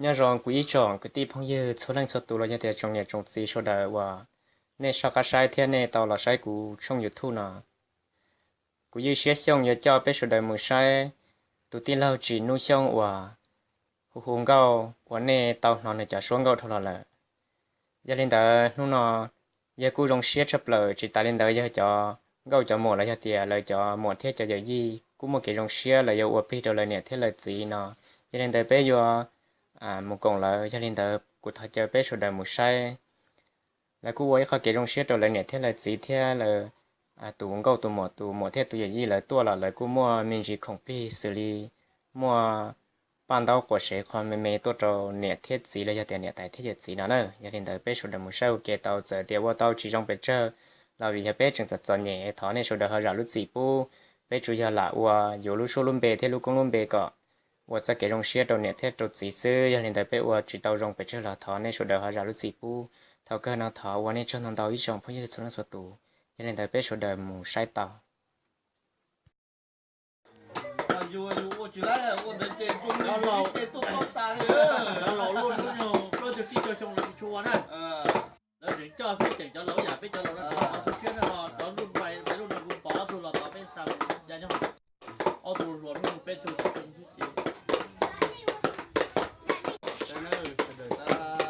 Nyob zoo kuv ib tsoom kwv tij phooj ywg txhua leej txhua tus los yog tias tsoom niam tsoom txiv sawv daws uas nej soj qab saib thiab nej tau los saib kuv tshooj YouTube no. Kuv Ywj Siab Xyooj yuav coj peb sawv daws mus saib tus tij laug Tsim Nuj Xyooj uas hu hu nkauj uas nej tau hnov nws cov suab nkauj dhau los lawm. Yog li ntawd hnub no yawg kuj zoo siab tshaj plaws, tsis tas li ntawd yog cov nkauj cov muam los yog tias lawv cov muam thiab cov yawm yij kuj muaj kev zoo siab lawv yuav ua plig rau lawv niam thiab lawv txiv no. Yog li ntawd peb yuav mus koom lawv, yog li ntawd kuv thov caw peb sawv daws mus saib. Lawv kuj ua ib qho kev zoo siab rau lawv niam thiab lawv txiv thiab lawv tus nkauj tus muam tus muam thiab tus yawm yij lawv tuaj los lawv kuj muaj me ntsis khoom plig xws li muaj paj ntaub quas sev qho me me tuaj rau niam thiab txiv los yog tias niam tais thiab yawm txiv no na. Yog li ntawd peb sawv daws mus saib ua ke tau, txawm tias ua tau tsis zoo pes tsawg los vim yog peb tseem txom txom nyem, thov nej sawv daws ho zam lub txim pub. Peb tsuas yog lam ua yuav lub suab lub npe thiab lub koob lub npe kom ua txoj kev zoo siab rau niam thiab rau txiv xwb. Yog li ntawd peb ua tsis tau zoo pes tsawg los thov nej sawv daws ho zam lub txim pub. Thaum kawg no thov ua nej tsaug ntau ntau ib tsoom phooj ywg txhua leej txhua tus. Yog li ntawd peb sawv daws mus saib tau.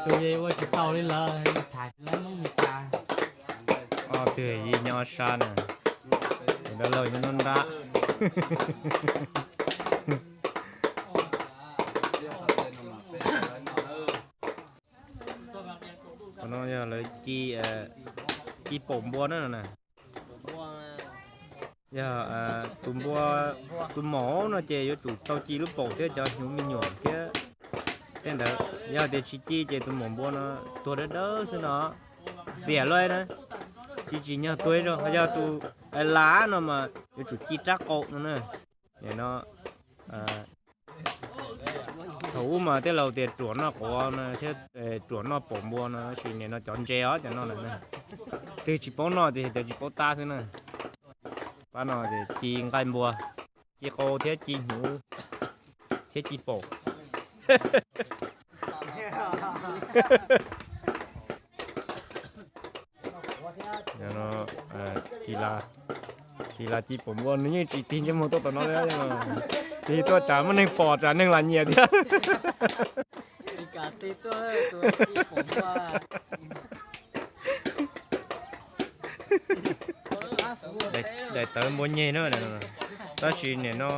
Tus ua tsis tau li lawm, tham lawv Hmoob Mes Kas. Ob tug yij nyob sab na, tus dab laug nyob nruab nrab. Qhov no yog lawv ci, ci paum npua na. Yog tus npua, tus maum no ces yuav tsum tau ci lub paum thiab cov hnyuv me nyuam thiab. Tej ntawd yog tias tsis ci ces tus maum npua no tuag dawb dawb xwb no, xiam luaj na, tsis tsim nyog tuag ib zaug. Yog tus lav no mas yuav tsum ci rab qau no na. Nim no thaum ub mas tej laus tias ruam noj quav no thiab ruam noj paum npua no, tab sis nim no cov ntse os cov no lawm na. Twg tsis paub noj ces cov tsis paub tab xwb na. Pab no ces ci nqaij npua, ci qau thiab ci hnyuv thiab ci paum. Tig las ci paum npua nws yeej tsis tig ntsej muag tuaj tom no li, tig tuaj tsam muaj neeg pom tsam neeg lam nyiam thiab. Daim tawv npua nyeg na, tab sis nim no,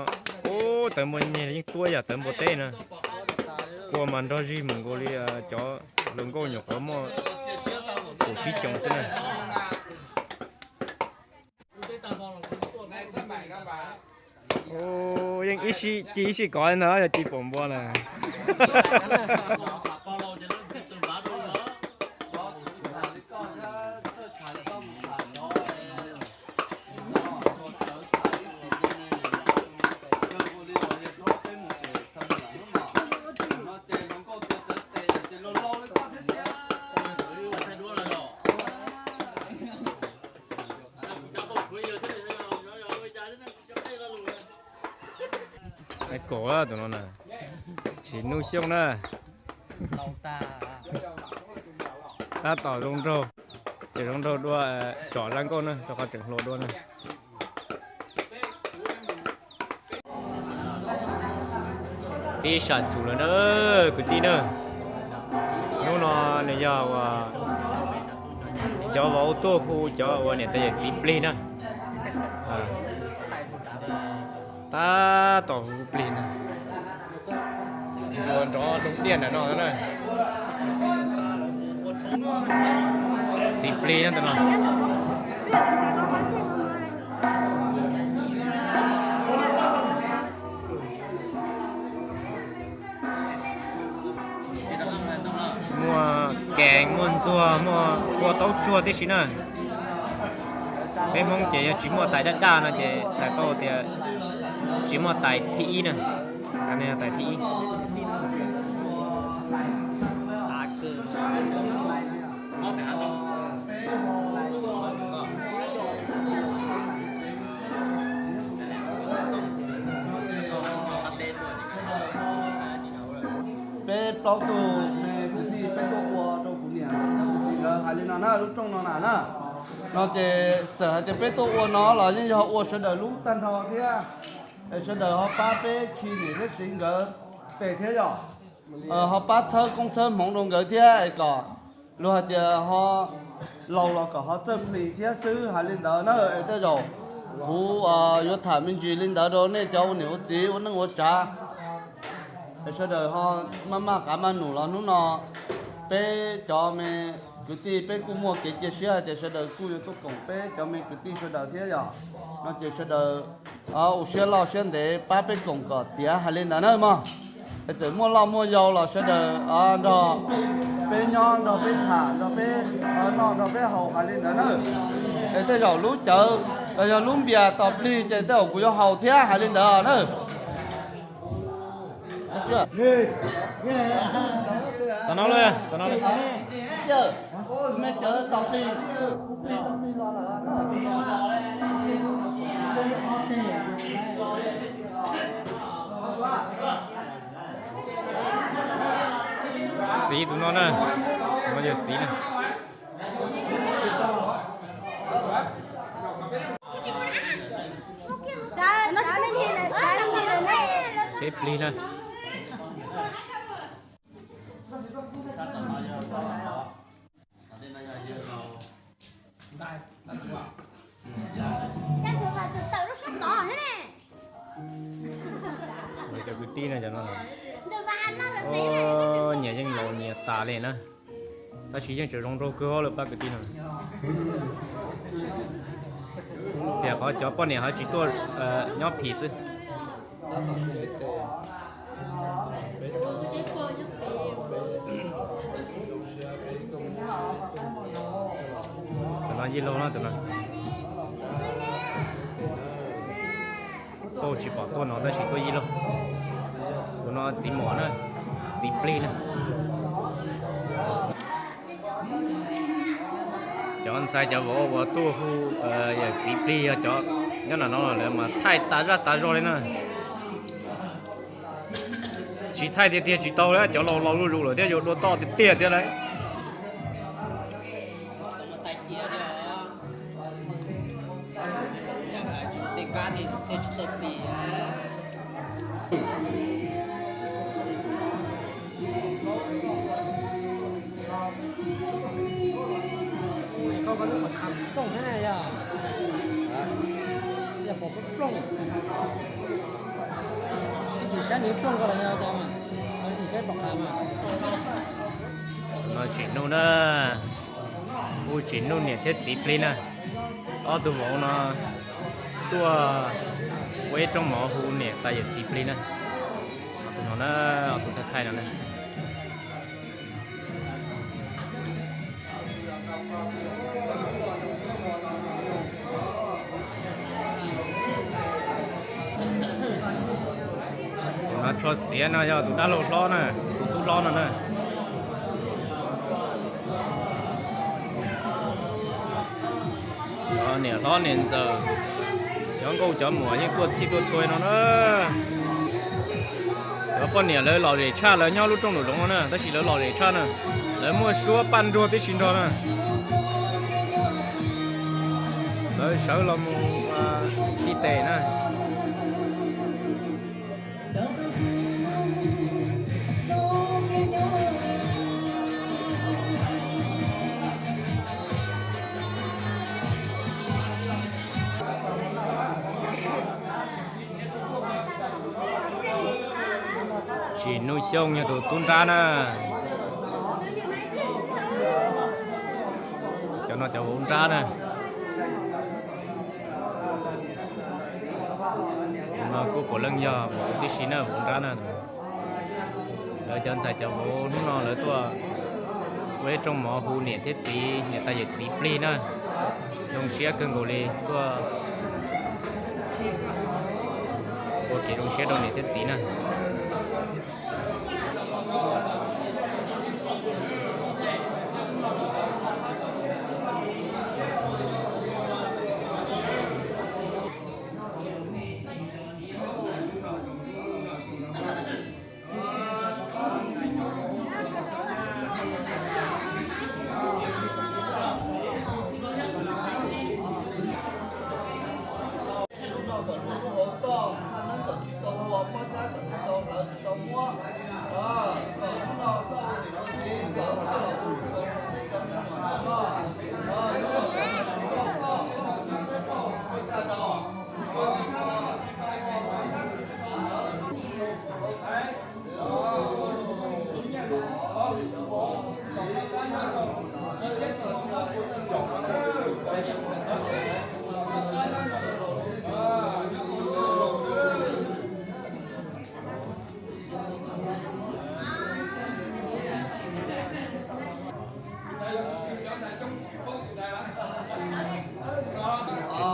ub, tawv npua nyeg yeej tuab yam tawv npua teb na. Kua mas nrog zig mus nkaus li cov hluas nkauj nyuam qhuav muaj kaum tsib xyoos xwb na. Yeej ib sij ci ib sij kov li ntag, yog ci paum npua na. Kaum tus no na, Tsim Nuj Xyooj na. Tab tom zoo nraug, tseem zoo nraug dua tsom zaj nkauj na, rau qhov tseem hluas dua na. Pib sam tsum lawm na kwv tij na. Hnub no nws yog uas cov vauv tuaj hu cov uas niam tais yawm txiv plig na. Tab tom hu plig na. Nrov nrov doo diaj ntawm no na. Txiv plig na ntawm no. Muaj kees, muaj ntxuag, muaj kua taub tsuag tib si na. Peb Hmoob ces yog tsis muaj tais daj daj no ces txhais tau tias tsis muaj tais thib ib na. Tais no yog tais thib ib. Peb plaub tug me kwv tij peb tuaj ua rau kuv niam kuv txiv nkawd hais li no na, lub rooj no na na. No ces txawm hais tias peb tuaj ua no los yeej yog ua sawv daws lub tag nrho thiab, es sawv daws ho pab peb khi niam thiab txiv nkawd tes thiab yom. Ho pab txhawb koob txhawb hmoov rau nkawd thiab es kom luag hais tias ho laus los kom ho txawj plis thiab xwb hais li ntawd na. Es tej zaum kuv yuav tham me ntsis li ntawd rau nej cov ua niam ua txiv ua neej ua tsav, es sawv daws ho maj maj qav maj num los hnub no peb cov me kwv tij peb kuj muaj kev cia siab hais tias sawv daws kuj yuav tuaj koom peb cov me kwv tij sawv daws thiab yom. No ces sawv daws ua siab loj siab ntev pab peb koom kom tiav hais li ntawd na mog. Es txawm muaj loj muaj yau los sawv daws nrog peb nyob nrog peb tham nrog peb noj nrog peb haus hais li ntawd na. Es tej zaum lub cawv los yog lub npias tos plig ces tej zaum kuv yuav haus thiab hais li ntawd na. Tom no, tom no. Txiv tus no na, tus no yog txiv na. Xeb plig na. Cov kwv tij no, nyias yeej laus nyias tas li na, tab sis yeej tseem zoo nraug kawg lawm pab kwv tij no. Xiam qhov cov poj niam ho tsis tuaj nyob phim xwb. Tus no yij laug na, tus no. Tuaj tsis pom tuaj no tab sis tuaj yij laug. Tus no txiv mos na, txiv plig na. Cov ntxhais cov vauv uas tuaj hu yawm txiv plig yog cov nyob no no lawv mas thaij tas zaj tas zog li na. Tsis thaij tiag tiag tsis tau li, cov laus laus zuj zus lawm thiab yuav dua toj tiag tiag thiab lauj. Tsim nuj na, hu tsim nuj niam thiab txiv plig na. Ob tug vauv no tuaj ua ib rooj mov hu niam tas yawm txiv plig na. Ob tug no na, ob tug thaij thaij no na. Tus no tsho xiav no yog tus dab laug hlob na, tus tub hlob no na. Cov niam hlob niam ntxawm, cov nkauj cov muam yeej tuaj txhij tuaj txhua no na. Cov poj niam lawv lom zem tshaj, lawv nyob lub rooj nraum zoov no na, tab sis lawv lom zem tshaj na. Lawv muaj suab paj nruag tib si nrog na. Lawv sawv los mus khi tes na. Tsim Nuj Xyooj yog tus tub nrab na. Cov no cov vauv nrab na. Tus no kuj puav leej yog vauv tib si na, vauv nrab na. Lawv cov ntxhais cov vauv hnub no lawv tuaj ua ib rooj mov hu niam thiab txiv, niam tais yawm txiv plig na. Zoo siab kawg nkaus li, tuaj ua kev zoo siab rau niam thiab txiv na.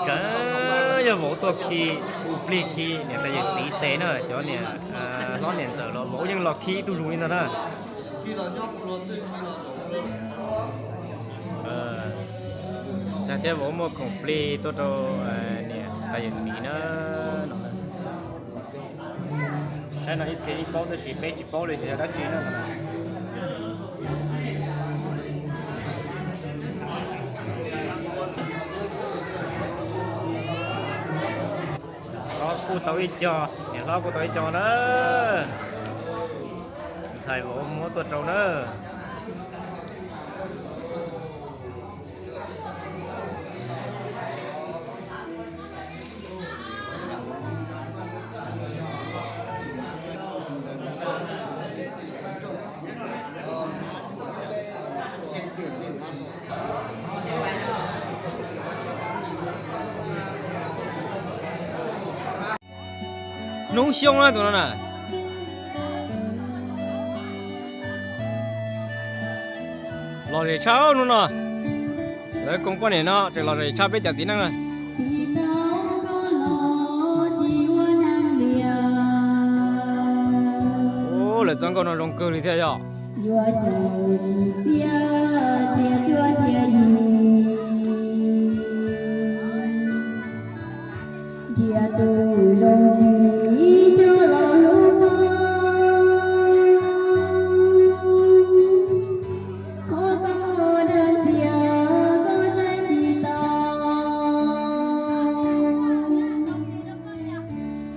Tseem yog vauv tuaj khi, ua plig khi niam tais yawm txiv tes na, cov niam hlob niam ntxawm los vauv yeej los khi ib tug zoo li ntag na. Ntxhais thiab vauv muaj khoom plig tuaj rau niam tais yawm txiv na no. Saib no ib txhia yeej paub tab sis peb tsis paub li xyov yog dab tsi na. Hlob kuj tau ib co, niam hlob kuj tau ib co na. Ntxhais vauv muab tuaj rau na. Hnub xyoo na tus no na. Lom zem tshaj hnub no. Lawv koom poj niam no tseem lom zem tshaj peb cov txiv neej na. Lawv txoj nkauj no zoo kawg li thiab yog. Yuav xyaum tsis txiaj, cia cuab cia yig. Nrhiav tus zoo txiv coj los hlub pab. Qhov koj dag ntxias koj saib tsis taus.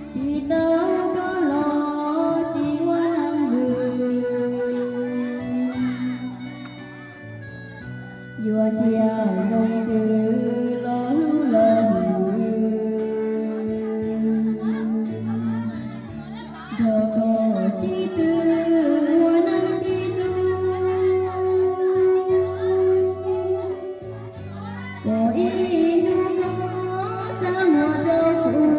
Tsis tau koj los tsis muaj neeg hwm. Yuav nrhiav zoo txwv los hlub los hwm. Nrog koj sib tw ua neej sib hlub. Koj ib hnub koj txaj muag rau kuv.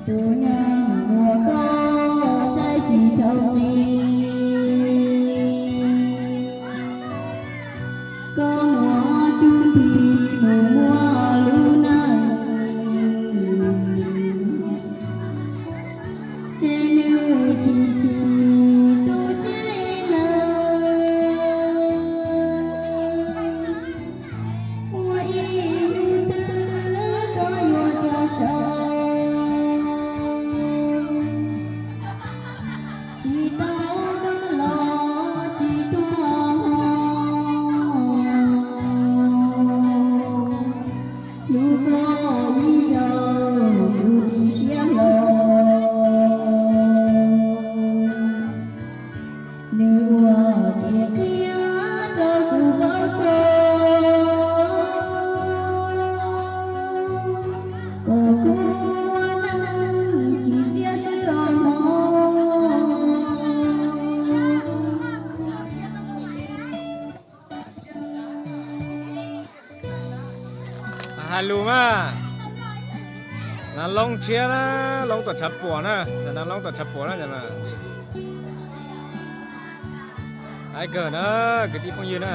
Tus neeg uas koj saib tsis dhau li. Koj muaj txuj ci mus muab lub neej. Seb nws chim chim tu siab li ntawd. Muaj ib hnub twg koj yuav rau saud. Tsis tau koj los tsis tuag. Hlub koj ib zaug kuv ris siab los. Nws ua kev qhia rau kuv paub txog. Kom kuv ua neej tsis txiaj xwb os mog. Hais lus mas, Nab Loob tshiab na, Loob tom tshav puam na, Nab Loob tom tshav puam na. Aiv kawg na, kwv tij phooj ywg na.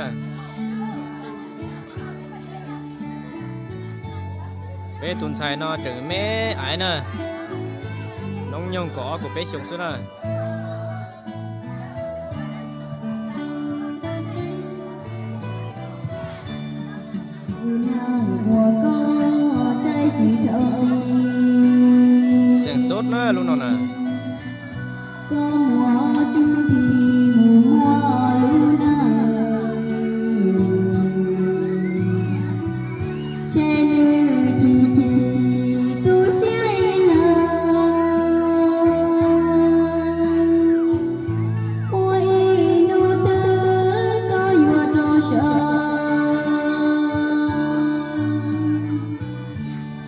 Peb tus ntxhais no tseem me aiv na, noob nyoog kaum ob kaum peb xyoos xwb na. Xeem Xub na lub no na. Koj muaj txuj ci mus muab lub neej. Seb nws chim chim tu siab li ntawd. Muaj ib hnub twg koj yuav rau saud.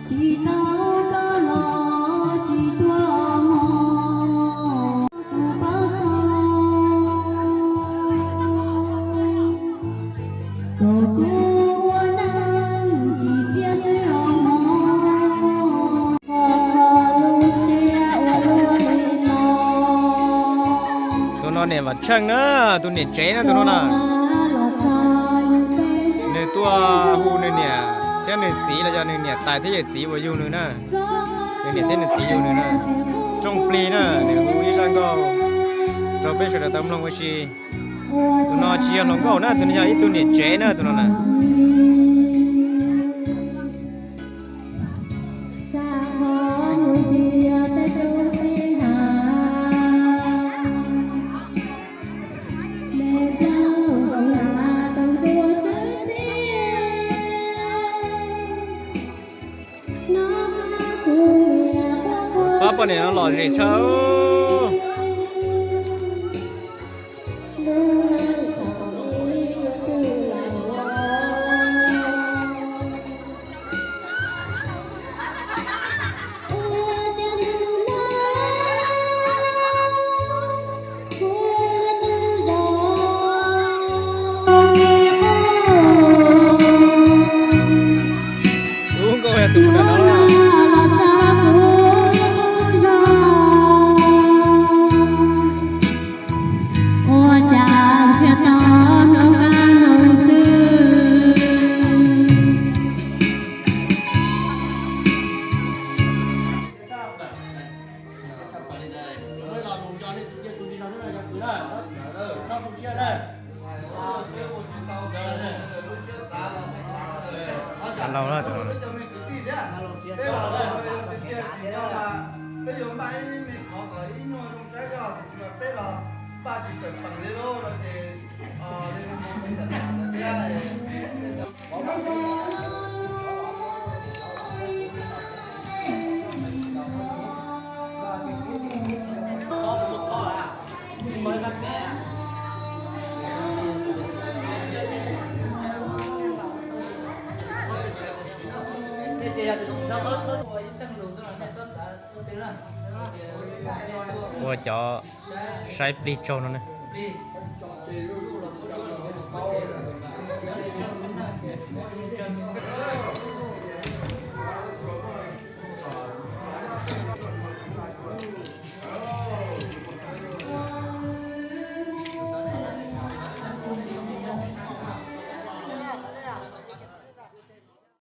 Tsis tau koj los tsis tuag hmo. Kuv Niam Vam Tsheej na, tus niam tsev na tus no na. Nws tuaj hu nws niam thiab nws txiv los yog nws niam tais thiab yawm txiv uas yug nws na. Nws niam thiab nws txiv yug nws na. Rooj plig na, nws hu ib zaj nkauj rau peb sawv daws tau mloog ua si. Tus no tsis yog hluas nkauj na, tus no yog ib tug niam tsev na tus no na. Pab poj niam no lom zem tshaj. Ub, nkauj yog tus nram no. Ua cas ntshe tau hnub qab hnub xwb. Tag lauj na tus no. Ua cov saib plig tsaug no ne.